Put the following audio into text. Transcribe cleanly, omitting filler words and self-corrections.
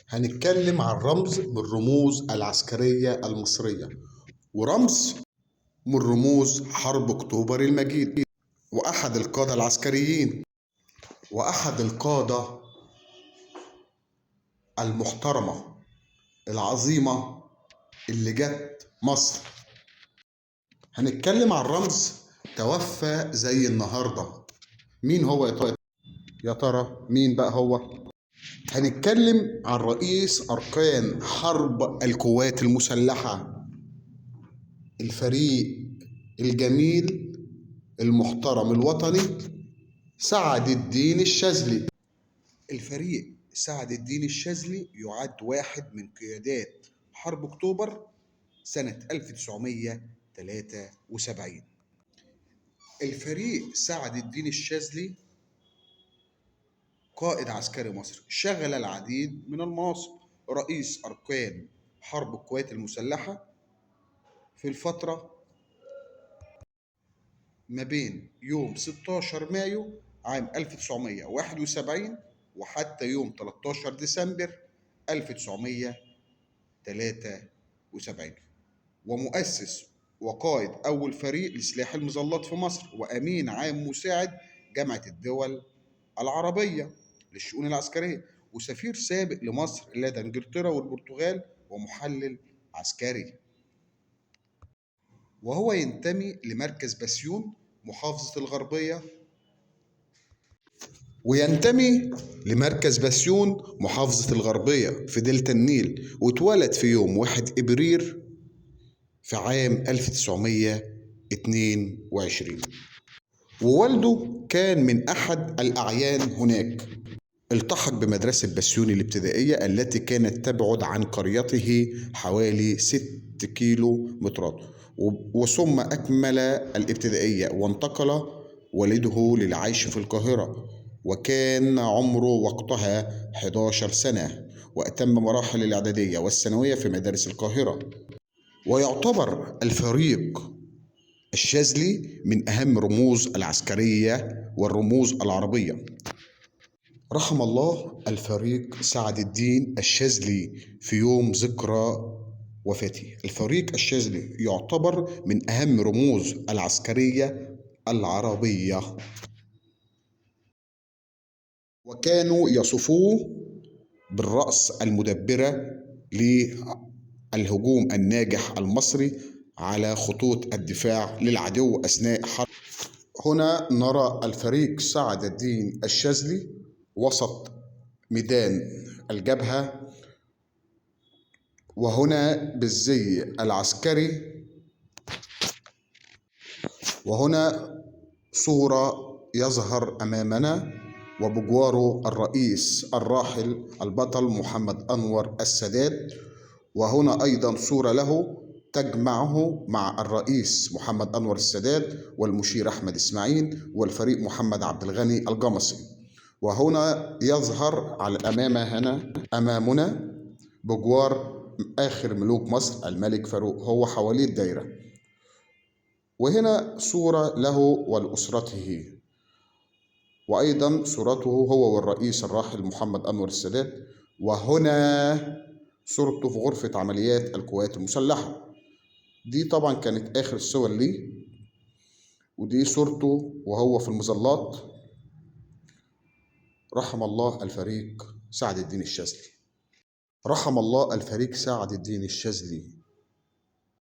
هنتكلم عن رمز من رموز العسكرية المصرية، ورمز من رموز حرب أكتوبر المجيد، وأحد القادة العسكريين، وأحد القادة المحترمة العظيمة اللي جت مصر. هنتكلم عن رمز توفى زي النهاردة. مين هو يا ترى؟ يا ترى مين بقى هو؟ هنتكلم عن رئيس أركان حرب القوات المسلحة، الفريق الجميل المحترم الوطني سعد الدين الشاذلي. الفريق سعد الدين الشاذلي يعد واحد من قيادات حرب أكتوبر سنة 1973. الفريق سعد الدين الشاذلي قائد عسكري مصر، شغل العديد من المناصب، رئيس أركان حرب القوات المسلحة في الفترة ما بين يوم 16 مايو عام 1971 وحتى يوم 13 ديسمبر 1973، ومؤسس وقائد أول فريق لسلاح المظلات في مصر، وأمين عام مساعد جامعة الدول العربية للشؤون العسكرية، وسفير سابق لمصر لدى إنجلترا والبرتغال، ومحلل عسكري. وهو ينتمي لمركز بسيون محافظة الغربية، وينتمي لمركز بسيون محافظة الغربية في دلتا النيل، واتولد في يوم 1 إبريل في عام 1922، ووالده كان من أحد الأعيان هناك. التحق بمدرسة بسيون الابتدائية التي كانت تبعد عن قريته حوالي 6 كيلو مترات، وثم أكمل الابتدائية وانتقل والده للعيش في القاهرة، وكان عمره وقتها 11 سنة، وأتم مراحل الإعدادية والثانوية في مدارس القاهرة. ويعتبر الفريق الشاذلي من أهم رموز العسكرية والرموز العربية. رحم الله الفريق سعد الدين الشاذلي في يوم ذكرى وفاته. الفريق الشاذلي يعتبر من أهم رموز العسكرية العربية، وكانوا يصفوه بالرأس المدبرة للهجوم الناجح المصري على خطوط الدفاع للعدو أثناء حرب. هنا نرى الفريق سعد الدين الشاذلي وسط ميدان الجبهة، وهنا بالزي العسكري، وهنا صورة يظهر أمامنا وبجواره الرئيس الراحل البطل محمد أنور السادات، وهنا أيضا صورة له تجمعه مع الرئيس محمد أنور السادات والمشير أحمد إسماعيل والفريق محمد عبد الغني الجمصي. وهنا يظهر على الأمامة هنا أمامنا بجوار آخر ملوك مصر الملك فاروق، هو حواليه الدايرة. وهنا صورة له ولأسرته، وأيضا صورته هو والرئيس الراحل محمد أنور السادات، وهنا صورته في غرفة عمليات القوات المسلحة. دي طبعا كانت آخر الصور ليه، ودي صورته وهو في المظلات. رحم الله الفريق سعد الدين الشاذلي. رحم الله الفريق سعد الدين الشاذلي.